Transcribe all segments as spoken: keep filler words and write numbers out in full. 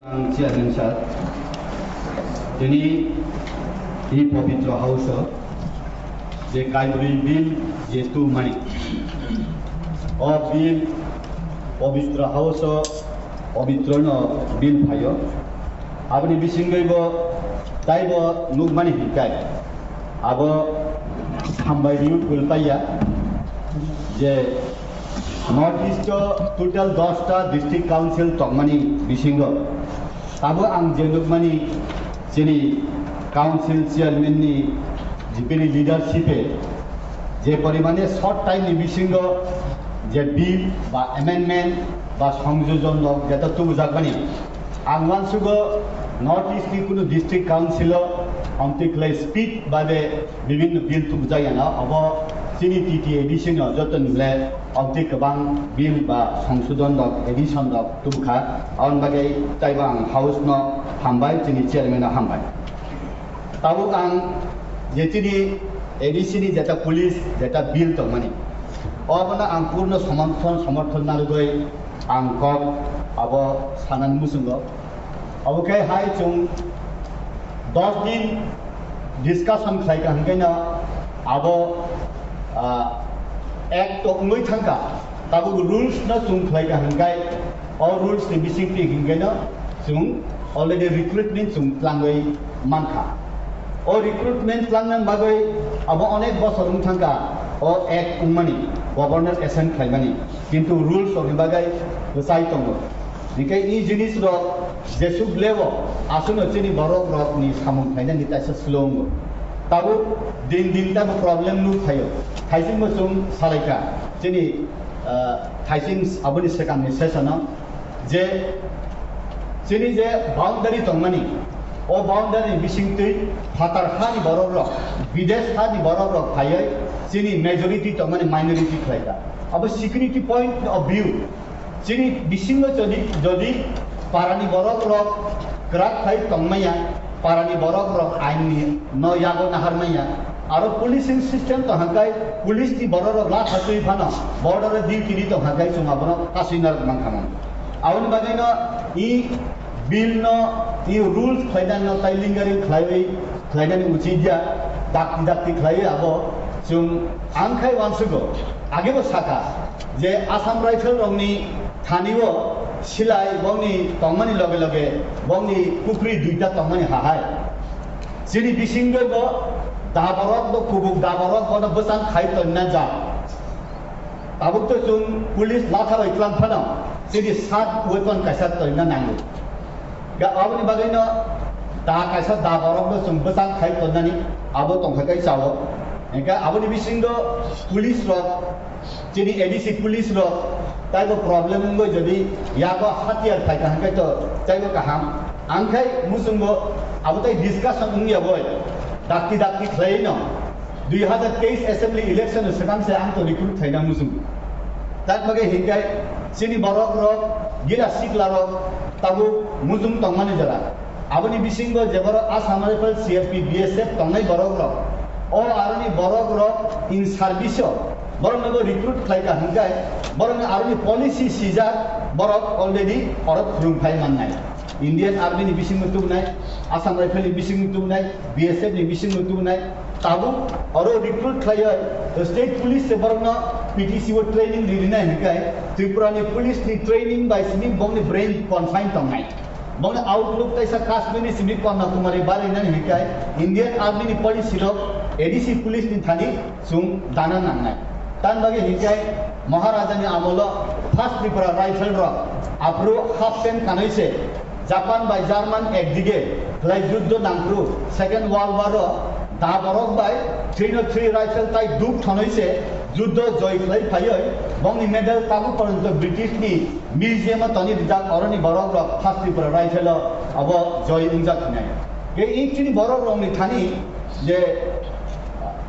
Ang chairman sir, tini i Pabitra House o je Kaibri bill je tubmani, o bill Pabitra House o Pabitra no bill phaio, aboni bisingwi bo taibo nukmani hinkai. Abo hambai riu kulpaiya je North East o total dos ta district council tongmani bisingo abo ang je nukmani chini council chairman ni jibini leadership e je porimane short time ni bisingo je bill ba amendment ba songjojon rok jeta tubujakmani ang uansugo North East ni kunu district council o amtwi khlai speed babe bibinno bill tubujak yano, abo chini T T A D C no joto ni le amtwi kwbang bill ba songsodon rok, addition rok tubukha, aboni bagwi taibo ang house no hambai, chini chairman no hambai. Tabuk ang je chini A D C ni jeta police jeta bill tongmani, obono ang purno somorthon, somorthon narwgwi ang kok abo sanani muchungo. Obo khe hai chwng dos din discussion khlai ka hwnkhe no abo, ah, act to wngwi thangkha, tabuk rules no chwng khlai ka hwnkhe o rules ni bisingtwi hwnkhe no chwng already recruitment chwng tlangwi mankha. O recruitment tlangnani bagwi abo onek bosor wng thangkha, o act wngmani, governor assent khlaimani, kintu rules rokni bagwi kwchai tongo. Hinkhe i jinis rok jesuk lewo, aswkno chini borok rokni samung khlainani kaisa slow wngo. Tabuk din din tabo problem nuk phaio. Thaisingbo chwng salaikha chini, ah, thaising aboni swkangni session o je chini je boundary tongmani, o boundary ni bisingtwi phatar hani borok rok, bidesh hani borok rok phaiwi chini majority tongmani minority khlaikha. Abo security point of view. Chini bisingo jodi, jodi parani borok rok kwrak khai tongmaya, parani borok rok ain ni no yago naharmaya, aro policing system tong hwnkhe police ni borok rok latha twi phano border o duty ni tong hwnkhe chwng abono kasui narwk mankha mano. Aboni bagwi no i bill no i rules khlainani no tai lingering khlaiwi khlainani uchit ya, dakti dakti khlaiwi abo chwng ang khai uansugo, agebo sakha je Assam Rifle rokni thani o silai bongni tongmani loge loge bongni pukri duita tongmani hahai. Chini bisingo bo daborok bo kubuk daborok bono bwsang khai tonna ja. Tabuk to chwng police latha bai tlang phano chini sat weapon kaisa tonna nango. Ga aboni bagwi no da kaisa daborok no chwng bwsang khai tonnani abo tongkha kai chao. Hinkhe aboni bisingo police rok, chini A D C police rok taibo problem wngwi jodi yago hatiyar phaikha hwnkhe to taibo kaham. Ang khai muchungbo abo tai discussion wngya boi. Dakti dakti khlaiwi no dui hazar teis assembly election no swkang se ang to recruit khlaina muchung. Tak bagwi hinkhe chini borok rok gila sikla rok tabuk muchung tongmani jora. Aboni bisingo je borok Assam Rifle, C R P, B S F tongnai borok rok, o aroni borok rok in service o borok nogo recruit khlaika hwnkhe borok ni aroni policy sijak borok already oro phwrwng phai mannai. Indian Army ni bisingo tubunai, Assam Rifle ni bisingo tubunai, B S F ni bisingo tubunai, tabuk oro recruit khlaiwi state police se borokno P T C o training ririnai hwnkhe Tripura ni police ni training bai simi bongni brain confine tongnai. Bongni outlook kaisa Kashmir ni simi Kanyakumari barinani hwnkhe Indian Army ni policy rok A D C police ni thani chwng dana nangnai. Tan bagwi hinkhe Maharaja ni amolo first Tripura Rifle rok aphuru half pant kanwi se Japan bai German ekdige khlai juddo nangphuru Second World War o da borok bai three no three rifle tai duk thonwi se juddo joi khlai phaiwi bongni medal tabuk porjonto British ni museum o toni rijak oroni borok rok first Tripura Rifle o abo joi wngjak hinai. Tei chini borok rokni thani je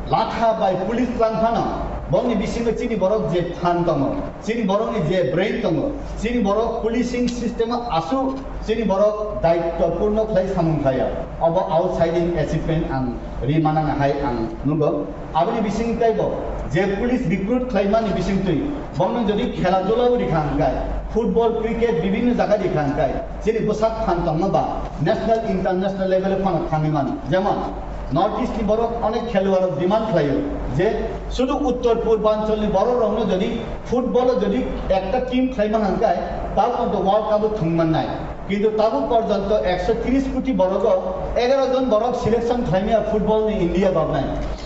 latha bai police tlang phano, bongni bisingo chini borok je phan tongo, chini borokni je brain tongo, chini borok policing system o aswk chini borok daitto purno khlai samung khlaiya, obo outstanding achievement ang ri manana hai ang nugo. Aboni bising teibo je police recruit khlaimani bisingtwi bongno jodi khela dula o rikha hwnkhe, Football, cricket bibhinno jaga di kha hwnkhe chini bwsak phan tongma ba national, international level o phano thangwi mano. Jemon North East ni borok onek kheluarok demand khlaio je sudu uttor purbanchal ni borok rokno jodi football o jodi ekta team khlai man hwnkhe tabuk onto World Cup o thwng mannai. Kintu tabuk porjonto ekso tris koti borogo egaro jon borok selection khlaimaya football ni India babnai.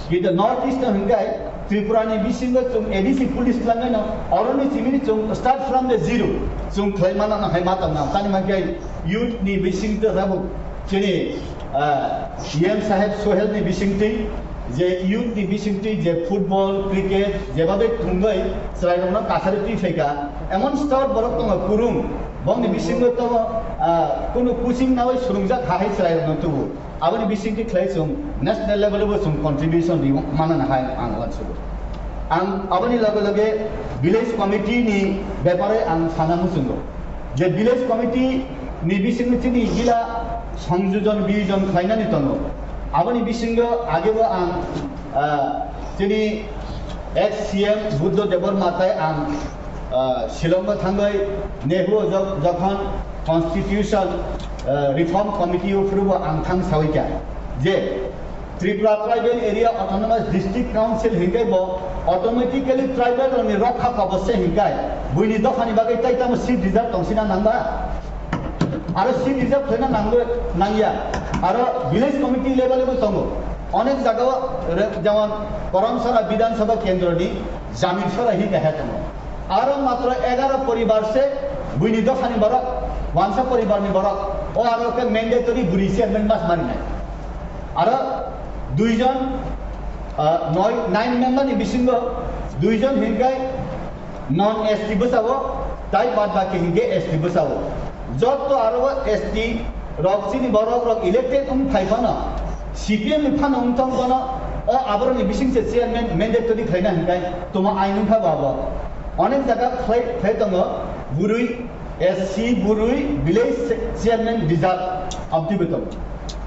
Kintu North East o hwnkhe Tripura ni bisingo chwng A D C police langano, oroni chimini chwng start from the zero chwng khlai mano hai ma tongna. Tani mankhe youth ni bisingtwi tabuk chini, ah, E M saheb Sohel ni bisingtwi je youth ni bisingtwi je football, cricket jebabe thwngwi chwrairokno kasari twi phaikha, emon star borok tongo kwrwng, bongni bisingo tongo, ah, kunu coaching nawi swrwngjak hai chwrairokno tubu. Aboni bisingtwi khlai chwng national level o bo chwng contribution ri manana hai ang uansugo. Ang aboni loge loge village committee ni bepare ang sana muchungo je village committee ni bisingo chini jila songjojon bijon khlainani tongo. Aboni bisingo agebo ang, ah, chini ex C M Buddha Debbarma tai ang, ah, Shillongo thangwi Nehru o jok-, jokhon Constitution, ah, Reform Committee o phuru bo ang thang sawi kha je Tripura Tribal Area Autonomous District Council hinkai bo automatically tribal rokni rokha kobos se hinkai buini dophani bagwi tai tamo seat reserve tongsina nangba? Aro seat reserve khlaina nangwi nangya. Aro village committee level bo tongo. Onek jaga o re-, jemon Koromsora Bidhan Sabha Kendro ni Jamir Sora hinka he tongo. Aro matro egaro poribar se buini dophani borok, wansa poribar ni borok. O aro ke mandatory buri chairman mas marinai. Aro duijon, ah, noi, nine member ni bisingo duijon hinkai non S T bwsao, tai bad baki hinke S T bwsao. Jotto aro S T rok chini borok rok elected wng phai phano, C P M ni phano wng tong phano, o aborok ni bising se chairman mandatory khlaina hinkai tuma ain wngkha bo abo. Onek jaga khlai, khlai tongo, burui S C burui village chairman reserve abdi bo tongo.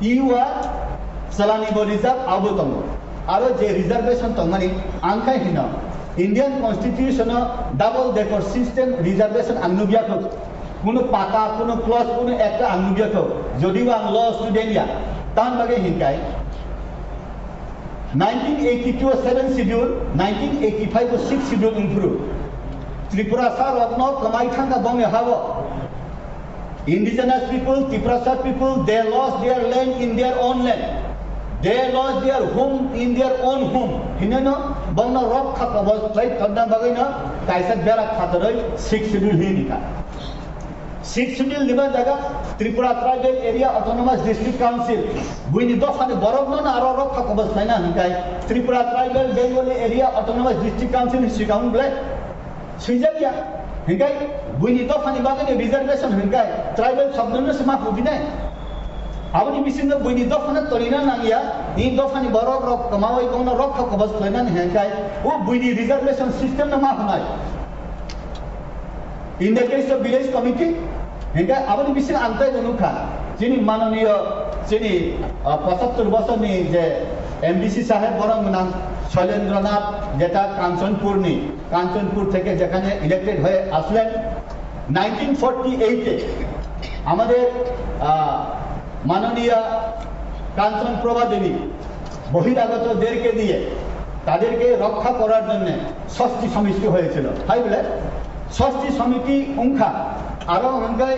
Iwa salani bo reserve abo tongo. Aro je reservation tongmani ang khai hino, Indian Constitution o double decker system reservation ang nubya kho. Kuno pata, kuno clause, kuno ekta ang nubya kho. Jodiba ang law student ya, tan bagwi hinkai nineteen eighty-two o seven schedule, nineteen eighty-five o six schedule wngphuru Tripurasa rokno kwmai thangkha bongni hao. Indigenous people, Tiprasa people, they lost their land in their own land. They lost their home in their own home. Hineno bongno rokha kobos khlai tonna bagwino kaisa bera khatoroi six schedule hinwi rikha. Six schedule ni ba jaga Tripura Tribal Area Autonomous District Council. Buini dophani borokno na aro rokha kobos khlaina hinkai Tripura Tribal Bengali Area Autonomous District Council ni sikang ble swijak ya. Hinkai buini dophani bagwi ni reservation hinkai tribal shobdno se ma hubinai. Aboni bisingo buini dophano torina nangya, ni dophani borok rok kwmawi bongno rokha kobos khlainani hinkai o buini reservation system no ma hwnai. In the case of village committee, hingke aboni bising ang tei nukha, chini mananiyo, chini, ah, pochattor bosorni je M D C saheb borok gwnang Shoilendra Nath, jeta Kanchanpurni, Kanchanpur theke jekhane elected hoye aslen nineteen forty-eight e amader, ah, মাননীয়া কাঞ্চন প্রভা দেবী বহিরাগতদেরকে দিয়ে তাদেরকে রক্ষা করার জন্য ষষ্ঠী সমিতি হয়েছিল। তাই বলে ষষ্ঠী সমিতি ungkha, aro hingke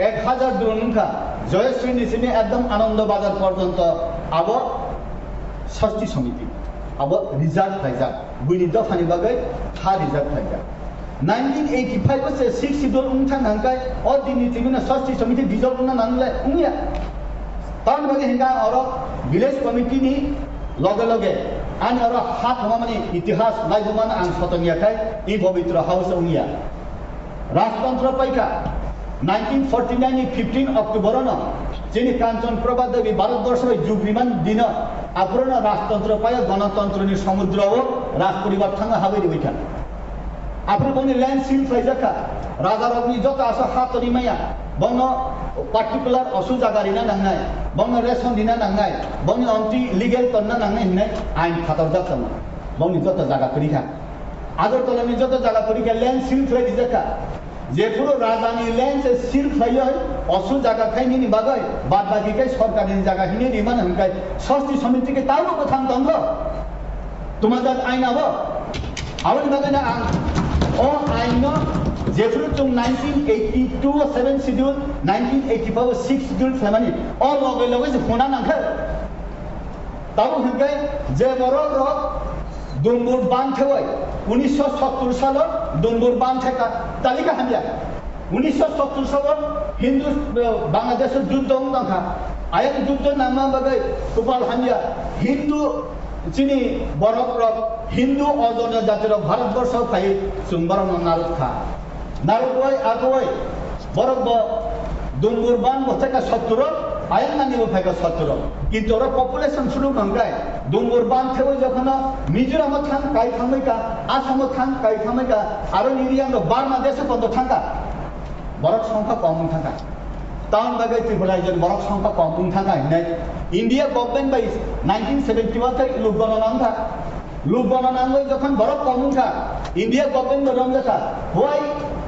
ek hazar dron ungkha, Joyasri ni simi ekdom Anando Bazar porjonto abo ষষ্ঠী সমিতি, abo reserve khlaijak, buini dophani bagwi ha reserve khlaijak. Nineteen eighty-five o se six schedule wng thang hangkai, o dini tini no ষষ্ঠী সমিতি dissolve wngna nangle wngya. Tamoni bagwi hingka ang oro village committee ni loge loge ani oro ha thwngmani itihas laibumano ang sotong ya khai, i Pabitra House wngya. Rajtantro paikha nineteen forty nine ni fifteen October no chini Kanchan Prabha Devi Bharat Borso bai jugriman dino aphuru no rajtantro paio, gonotantroni somudro o raj poribar thangna habai ribai kha. Aphuru bongni land seal khlaijakha. Rajarokni joto aswk ha toni maya, bongno particular osu jaga rina nangnai, bongno ration rina nangnai, bongni omtwi legal tonna nangnai hinwi ain phatarjak tongo. Bongni joto jaga kwrwi kha. Agartala ni joto jaga kwrwi kha, land seal khlai rijak kha. Jephuru rajani land se seal khlaiwi osu jaga khai nini bagwi, bad baki khai sorkarni jaga hini rimani hwnkhai sosti somiti khe tamo bwthang tongkho? Tumajak ain abo? Aboni bagwino ang o ain no jephuru chwng nineteen eighty-two o seven schedule, nineteen eighty-five o six schedule khlaimani, o loge loge se huna nangkha. Tamo hwnkhai je borok rok Dumbur ban thewai, unisho sottur salo Dumbur ban theka, talika hamya. Unisho sottur salo Hindu, eh, Bangladesh o juddo wng tongkha. Ayang juddo nangma bagwi kupal hamya. Hindu chini borok rok, Hindu ojono jati rok Bharat borsho phai chwng borok no narwk kha. Narwk oi, abo oi, borok bo Dumbur ban bo theka sottur o, ayang nani bo phaika sottur o. Kintu oro population phunuk hwnkhai, Dumbur ban thewai jokhono Mizoram o thang kai thangbai ka, Assam o thang kai thangbai ka, aro nini yang rok Bangladesh o pondo thangka. Borok songkha kom wng thangkha. Town bagwi Tripura rajyoni borok songkha kom wng thangkha hinwi India government bai nineteen seventy-one khai luk gonona wngkha. Luk gonona wngwi jokhon borok kom wngkha, India government bo romjakha, why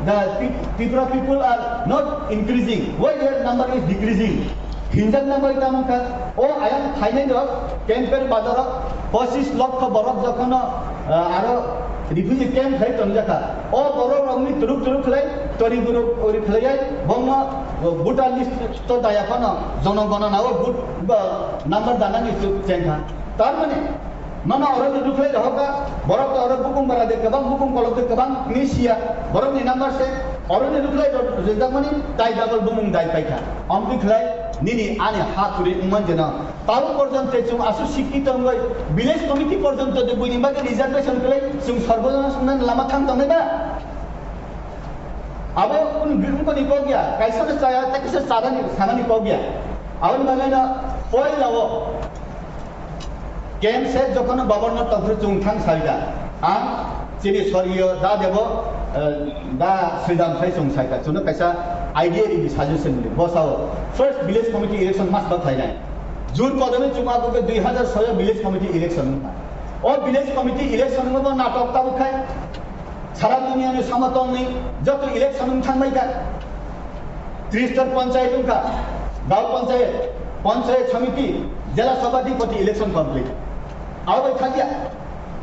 the Tri-, Tripura people are not increasing, why their number is decreasing? Hinjakna bagwi tamo wngkha, o ayang phainai rok, Kempere bazar o pochis lokho borok jokhono, ah, aro refugee camp khai tongjakha. O borok rokni turuk turuk khlai, tori buruk ori khlaiwi, bongno voter list to daya phano, jono gonona o vote, ba, number danani chuk chengkha. Tar mane, Mano oro ni rukhlai rohorkha, borok to oro bukung bara de kwbang, bukung kolok de kwbang, ni siya, borok ni number se, oro ni rukhlai rok rijak mani, tai double bumung dai paikha. Amtwi khlai, nini ani ha turi wngman jeno. Tabo porjonto chwng aswk sikki tongwi, village committee porjonto de buini bagwi reservation khlai, chwng sarbojono swngnani lama thang tongnai ba? Abo kun, kun ni kok ya, kaisa no chaya, tei kaisa chadani, sanani kok ya. Aboni bagwi no, poila o, K M set jokhon governor tongphuru chwng thang saida. Ang chini sorgiyo da debo, eh, da Sridham sai chwng saida. Chwngno kaisa idea rini suggestion rini. Bosao first village committee election mas ba khlainai. June kodome chwng ago ke dui hazar soi village committee election wngkha. O village committee election wngkha natok tabuk khai. Sara duniani somatongni joto election wng thangbai kha. Tris tor panchayat wngkha, gaon panchayat, panchayat samiti, jela sabhapati election complete. Abo bai thakya,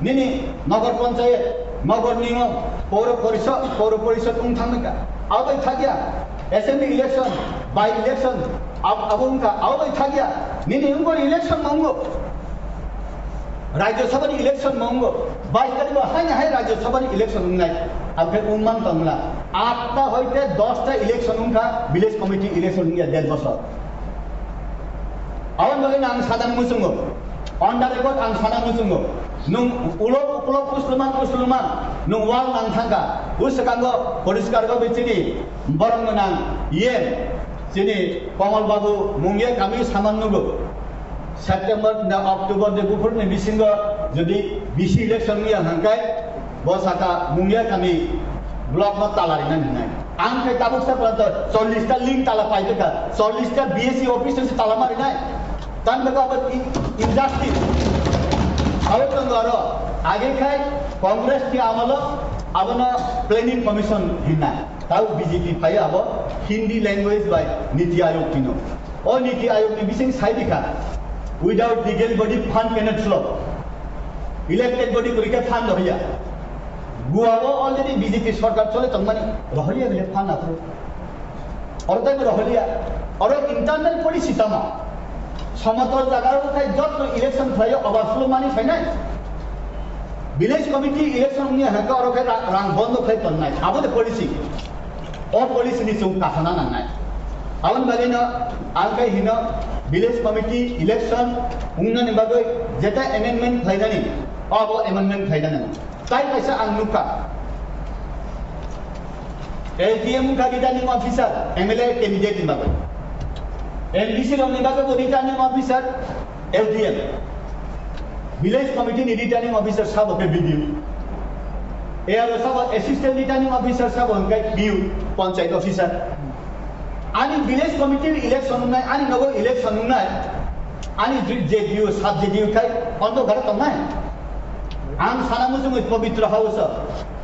nini nogor panchayat, nogor niyom, poro porishod, poro porishod wng thangbai kha. Abo bai thakya, assembly election, by election, ab-, abo wngkha. Abo bai thakya, nini wngkha election ma wngo. Rajya Sabha ni election ma wngo, bais tarikh o haino hai Rajya Sabha ni election wngnai, abkhe wngman tongla. Atta hoite dosta election wngkha, village committee election wngya der bosor. Aboni bagwi ang sana muchungo, on the record ang sana muchungo, nwng ulo uklok Musulman Musulman, nwng wal nang thangkha, bwskango poriskar khe chini borok nang yen, chini Komal Babu Mungia kami saman nugo. September na October de buphur ni bisingo jodi bisi election wngya hwnkhai, bo saka Mungia kami block no tala rina hinai. Ang khe tabuk sa pala chollish ta link tala pai kha, chollish ta B S C office se tala ma rinai. Tan bega abo in-, injustice. Abo tongo aro age khai Congress ni amolo abono planning commission hinna. Tau B J P phai abo Hindi language by Niti Aayog tino. O Niti Aayog ni bising sai dikha, without legal body fund cannot flow. Elected body kwrwi khe fund rohya. Goa o already B J P sarkar chole tongmani, rohya bile fund aphuru. Oro tei rohya. Oro internal policy tamo. Somotor jaga o khai jotto election khlaio overflow mani phainai. Village committee election wngya hwnkhe oro khai ra-, rang bondo khai tongnai. Abo de policy. O policy ni chwng kasana nangnai. Aboni bagwi no ang khai hino village committee election wngnani bagwi jeta amendment khlainani, abo amendment khlainani. Tai kaisa ang nukha. L T M wngkha returning officer, M L A candidate ni bagwi. M D C rok ni bagwi bo returning officer, L T M. Village committee ni returning officer sabo khe B D O. A R O sabo assistant returning officer sabo hwnkhe P U, panchayat officer. Ani village committee election wngnai, ani nogo election wngnai, ani J D U, sub J D U khai ondo gare tongnai. Ang sana muchungwi Pabitra House o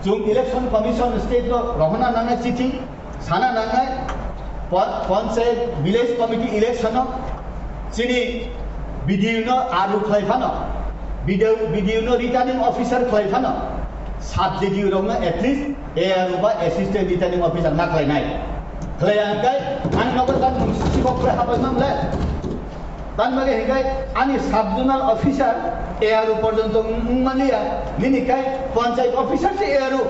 Chwng Election Commission state no rohorna nangnai chithi, sana nangnai pon-, panchayat village committee election no chini B D O no R O khlai phano, B D O, B D O no returning officer khlai phano, sub D D O rok no at least A R O ba assistant returning officer ma khlai nai. Khlai ang kai, ang nogo ta mung sibok khlai habai mang le. Tan bagwi hinkhe ani sub zonal officer A R O porjonto wng-, wngmaniya, nini khai panchayat officer se A R O.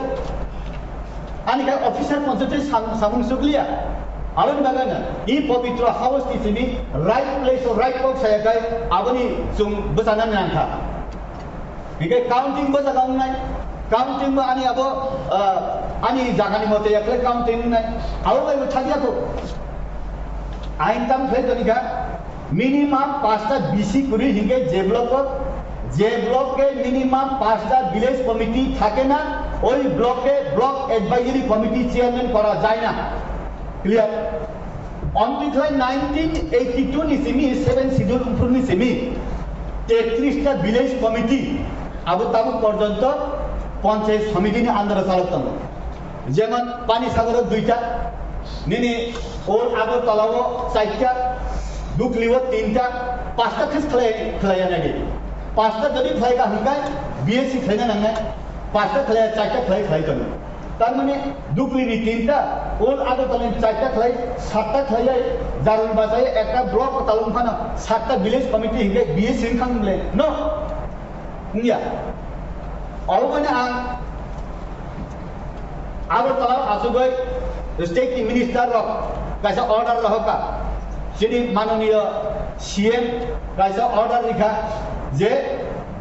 Ani khai officer porjonto sam-, samung sukliya. Aboni bagwino i Pabitra House ni simi right place o right talk saya khai aboni chwng bwchana nangkha. Hinkhe counting bo jaga wngnai, counting bo ani abo, ah, ani jagani mote yakle counting wngnai. Abo bai bo thakya kho. Ain tam khlai toni kha, minimum pasta B C kwrwi hinkhe je block o, je block ke minimum pasta village committee thake na, oi block ke block advisory committee chairman kora jai na. Clear? Omtwi khlai nineteen eighty-two ni simi seven schedule umphru ni simi tetris ta village committee abo tabuk porjonto panchayat samiti ni under o chalok tongo. Jemon Pani Sagaro duita, nini Old Agartala o charta, Dukli o tinta, pasta khe khlai, khlai ya nai di. Pasta jodi khlai ka hwnkai B S C khlai na nangnai, pasta khlai, charta khlai, khlai tongo. Tar mane Dukli ni tinta, Old Agartala ni charta khlai, satta khlai, Jarun Bazar ekta block talung phano satta village committee hinkhe B S C wngkha mle. No. Wngya. Abo mane ang Agartala o achugwi state ni minister rok kaisa order rohorkha. Chini manoniyo C M kaisa order rikha je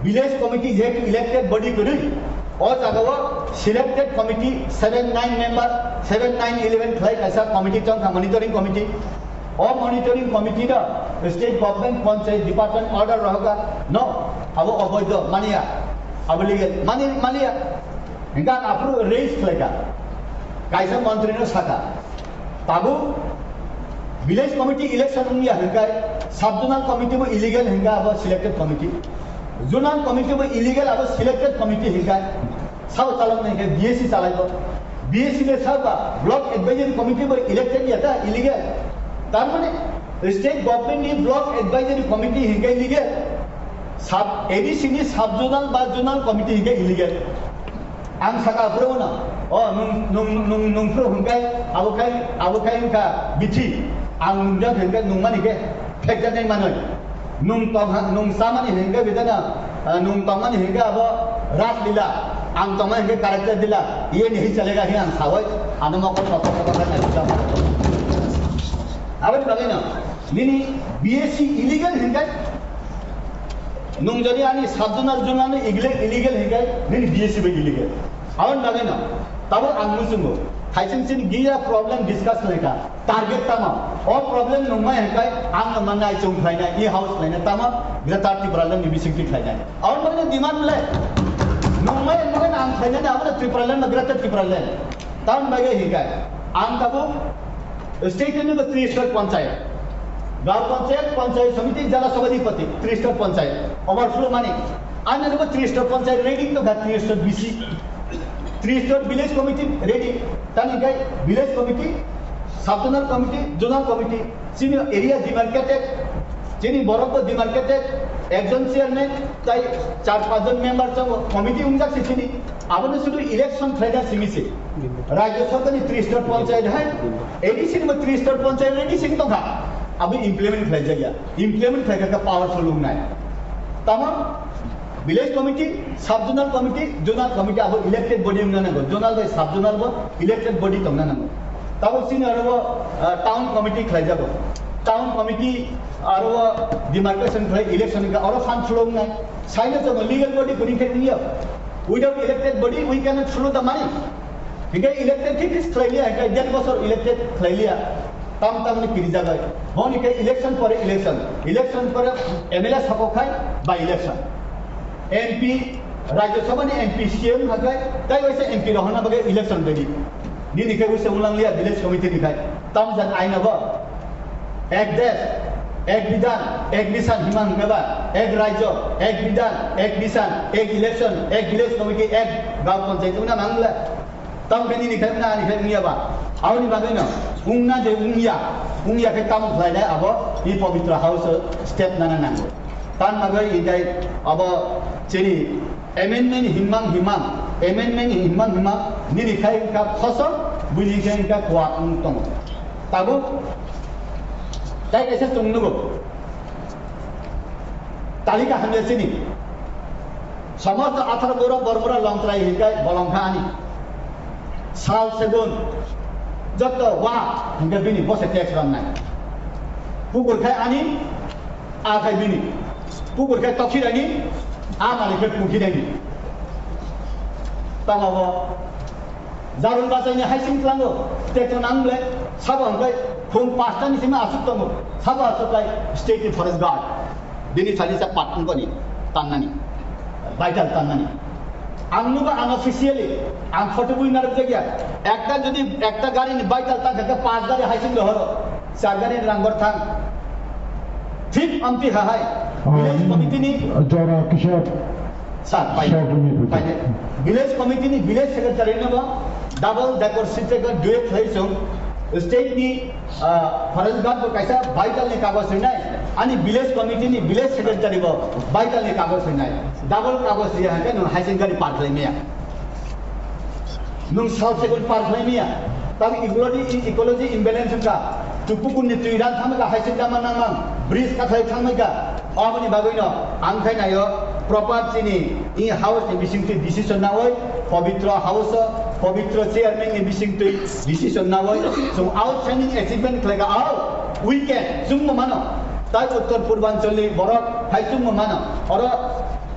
village committee jehetu elected body kwrwi, o jagao selected committee seven nine member, seven nine eleven khlai kaisa committee chongkha, monitoring committee. O monitoring committee no state government panchayat department order rohorkha, no, abo oboidho, maniya, abo legal, mani, maniya. Hinkhe ang aphuru raise khlaikha, kaisa montri no sakha, tabuk village committee election wngya hinkhe sub zonal committee bo illegal hinkhe abo selected committee, zonal committee bo illegal abo selected committee hinkhe. Sabo chalok nai khe B S C chalai bo. B S C le sabo block advisory committee bo elected ya ta illegal. Tar mane state government ni block advisory committee hinkhe legal. Sub A D C ni sub zonal ba zonal committee hinkhe illegal. Ang saka phuru no, o nung, nung, nung, nung phuru hwnkai, abo khai, abo khai wngkha bithi. Ang nungjak hinkhe nungmani khe phekjaknai manwi. Nung tong ha, nung chamani hinkhe bidana, ah, nung tongmani hinkhe abo ras lila, ang tongmani hinkhe character lila, ye nahi chalega hi ang sawai, ano mokol mokol mokol khai nahi jam. Aboni bagwi no, nini B S C illegal hinkhe, nung jodi ani sub zonal zonal ni illegal, illegal hinkhe, nini B S C bai illegal. Aboni bagwi no, tabuk ang muchungo, thaising sini giya problem discuss khlaikha. Target tamo? O problem nungmai hwnkhe ang no manai chung khlainai, e house khlainai tamo Greater Tipraland ni bisingtwi khlainai. Aboni bagwi demand le nungmai hwnkhe ang khlainai, abo Tipraland no Greater Tipraland. Tamoni bagwi hwnkhe ang tabuk state ni bo three star panchayat, Gaon Panchayat, Panchayat Samiti, Jala Sabhapati, three star panchayat overflow mani. Ani bo three star panchayat ready to ga three star B C. Three star village committee ready. Tani kai village committee, sub zonal committee, zonal committee, chini area demarcated, chini borok bo demarcated, ekjon chairman, tai char panch jon member chongo, committee ungjak se chini. Abono sudu election khlaina simi se. Rajya Sabha ni three star panchayat hai, A D C ni bo three star panchayat ready sing tongkha. Abo implement khlai jakya. Implement khlai kha powerful ungnai. Tamo Village committee, sub zonal committee, zonal committee abo elected body wngna nango. Zonal bai sub zonal bo elected body tongna nango. Tabo chini aro bo, ah, town committee khlai jago. Town committee aro bo demarcation khlai election ka aro phan flow wngnai. Saino jono legal body kuni khe wngya. Without elected body, we cannot flow the money. Hinkhe elected khe fix khlai liya, hinkhe dead bosor elected khlai liya. Tam tam ni kiri jagai. Honi khe election pore election. Election pore M L A sokok khai by election. M P, Rajya Sabha ni M P, C M hakai, tai waisa M P rohorna bagwi election ready. Nini khe waisa ulang liya village committee ni khai. Tam jan aina bo. Ek desh. Ek bidhan, ek mission hima hingkhe ba, ek rajyo, ek bidhan, ek mission, ek election, ek village committee, ek gaon panchayat wngna nang le. Tamo khe nini khai wngna, ani khai wngya ba. Aboni bagwi no, wngna je wngya, wngya khe tamo khlai nai abo, i Pavitra House o step nana nango. Tan bagwi itai abo chini amendment himmang himmang, amendment himmang himmang, nini khai wngkha khosok, buini khai wngkha kuat wng tongo. Tabuk, tai kaisa chwng nugo. Talika hamya chini. Somosto atharo borok bormora longtrai hinkai bolong kha ani. Sal segun, joto wa hinkai bini bose tax ronnai. Pukur khai ani, a khai bini. Pukur khai tokhi rani, a malik khai pungkhi rani. Tamo bo Jarul bachaini haising tlango, tekto nang ble, sabo hwnkhai khung pasta ni simi asuk tongo, sabo asuk kai state ni forest guard. Bini sani sa pat wngkoni, tannani, vital tannani. Ang nugo ang officially, ang photo bui narwk jakya, ekta jodi ekta gari ni vital tangkha khe pas gari haising rohoro, char gari ni rang bor thang. Thik amtwi hahai, village committee ni jora kisa Sir, pai, Sir, bini pai, village committee ni village secretary no bo double decorated duet khlai song state ni, ah, forest guard bo kaisa vital ni kagoj rinai, ani village committee ni village secretary bo vital ni kagoj rinai, double kagoj riya hake nung haising gari par khlai maya. Nung sal second par khlai maya. Tamo ecology, ecology imbalance wngkha. Tupukun ni twi ran thangmai kha, haising dama nangmang. Bridge kathai thangmai kha. Aboni bagwi no ang khai nayo proper chini i house ni bising twi decision nawi, Pavitra house o, Pavitra chairman ni bising twi decision nawi. So outstanding achievement khlai kha, au weekend chwngmo mano. Tai Uttor Purbanchal ni borok hai chwngmo mano. Oro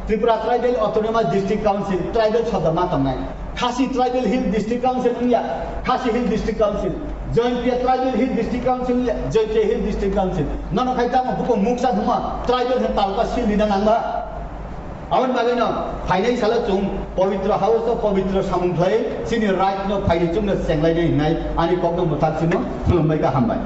Tripura Tribal Autonomous District Council, tribal sodor ma tongnai. Khasi Tribal Hill District Council wngya, Khasi Hill District Council. Jaintia Tribal Hill District Council wngya, Jaintia Hill District Council. Nono khai tamo buko muksa thuma tribal he talka sil rina nangba. Aboni bagwi no phainai salo chwng Pavitra House o Pavitra samung khlai chini right no phaidi chwngno chenglai nai hinai ani kokno mwthak chwngno khulumbai kha, hambai.